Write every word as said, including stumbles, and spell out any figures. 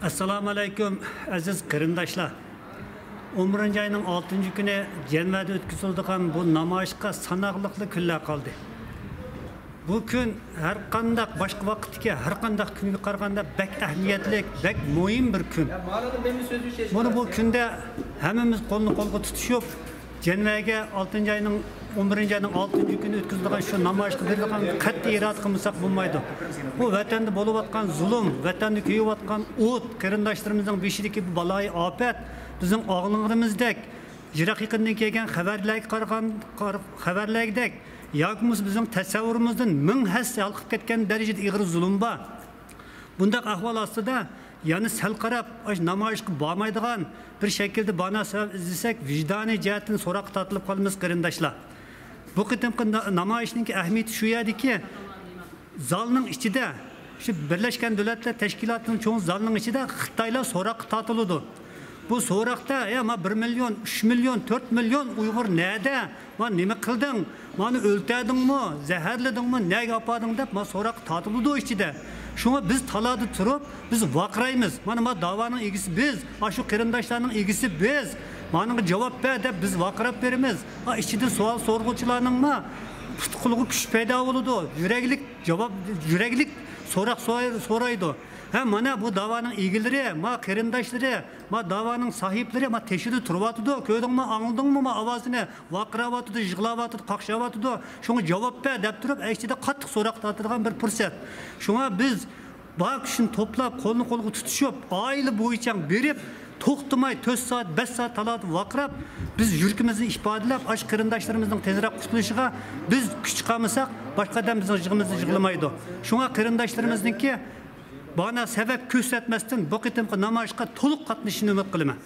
ئەسسالامۇ ئەلەيكۇم، ئەزىز قېرىنداشلار. ئون بىرىنچى ئاينىڭ ئالتىنچى كۈنى جەنۋەدە ئۆتكۈزۈلىدىغان بۇ نامايىشقا ساناقلىقلا كۈنلەر قالدى. بۇ كۈن ھەر قانداق باشقا ۋاقىتتىكى ھەر قانداق كۈنگە قارىغاندا بەك ئەھمىيەتلىك، بەك مۇھىم بىر كۈن. بۇنى بۇ كۈندە ھەممىمىز قولنى قولغا تۇتۇشۇپ، جەنۋەگە ئالتىنچى ئاينىڭ، ئون بىرىنچى ئاينىڭ ئالتىنچى كۈنى ئۆتكۈزۈلىدىغان شۇ نامايىشقا بېرىدىغان قەتئىي ئىرادە قىلمىساق بولمايدۇ. بۇ ۋەتەندە بولۇۋاتقان زۇلۇم، ۋەتەندە كۆيۈۋاتقان ئوت، قېرىنداشلىرىمىزنىڭ بېشىدىكى بۇ بالايىئاپەت بىزنىڭ ئاڭلىغىنىمىزدەك، يىراق يېقىندىن كەلگەن خەۋەرلەرگە قارىغان، قار-، خەۋەرلەردەك ياكى بولمىسا بىزنىڭ تەسەۋۋۇرىمىزدىن مىڭ ھەسسە ھالقىپ كەتكەن دەرىجىدە ئېغىر زۇلۇم بار. بۇنداق ئەھۋال ئاستىدا يەنە سەل قاراپ، ئاشۇ نامايىشقا بارمايدىغان بىر شەكىلدە بانا سەۋەب ئىزدىسەك، ۋىجدانىي جەھەتتىن سوراققا تارتىلىپ قالىمىز، قېرىنداشلار. بۇ قېتىمقى نا-، نامايىشنىڭكى ئەھمىيىتى شۇ يەردىكى، زالنىڭ ئىچىدە، شۇ بىرلەشكەن دۆلەتلەر تەشكىلاتىنىڭ چوڭ زالىنىڭ ئىچىدە خىتايلار سوراققا تارتىلىدۇ. بۇ سوراقتا، يا، ما بىر مىليون، ئۈچ مىليون، تۆت مىليون ئۇيغۇر نەدە؟ ما نېمە قىلدىڭ؟ مانى ئۆلتۈردۈڭمۇ؟ زەھەرلىدىڭمۇ؟ نەگە ئاپاردىڭ دەپ، ما سوراققا تارتىلىدۇ ئىچىدە. شۇڭا بىز تالادا تۇرۇپ، بىز ۋارقىرايمىز. مانا، ما داۋانىڭ ئىگىسى بىز، ئاشۇ قېرىنداشلارنىڭ ئىگىسى بىز. مانىڭغا جاۋاب بەر دەپ بىز ۋارقىراپ بېرىمىز. ھا، ئىچىدە سوئال سورىغۇچىلارنىڭ ما پۇت-قولىغا كۈچ پەيدا بولىدۇ. يۈرەكلىك جاۋاب، يۈرەكلىك سوراق سوراي-، سورايدۇ. ھە، مانا بۇ داۋانىڭ ئىگىلىرى، ما قېرىنداشلىرى، ما داۋانىڭ ساھىبلىرى، ما تېشىدا تۇرۇۋاتىدۇ. كۆردۈڭمۇ، ئاڭلىدىڭمۇ ما ئاۋازىنى؟ ۋارقىراۋاتىدۇ، يىغلاۋاتىدۇ، قاقشاۋاتىدۇ. شۇڭا جاۋاب بەر دەپ تۇرۇپ، ئىچىدە قاتتىق سوراق تارتىدىغان بىر پۇرسەت. شۇڭا بىز بار كۈچنى توپلاپ، قولنى قولغا تۇتۇشۇپ، ئائىلە بويىچە بېرىپ، توختىماي تۆت سائەت، بەش سائەت تالادا ۋارقىراپ، بىز يۈرىكىمىزنى ئىپادىلەپ، ئاشۇ قېرىنداشلىرىمىزنىڭ تېزرەك قۇتۇلۇشىغا بىز كۈچ چىقارمىساق، باشقا ئادەم بىزنىڭ يىغىمىزنى يىغلىمايدۇ. شۇڭا قېرىنداشلىرىمىزنىڭكى بانا سەۋەب كۆرسەتمەستىن، بۇ قېتىمقى نامايىشقا تولۇق قاتنىشىشىنى ئۈمىد قىلىمەن.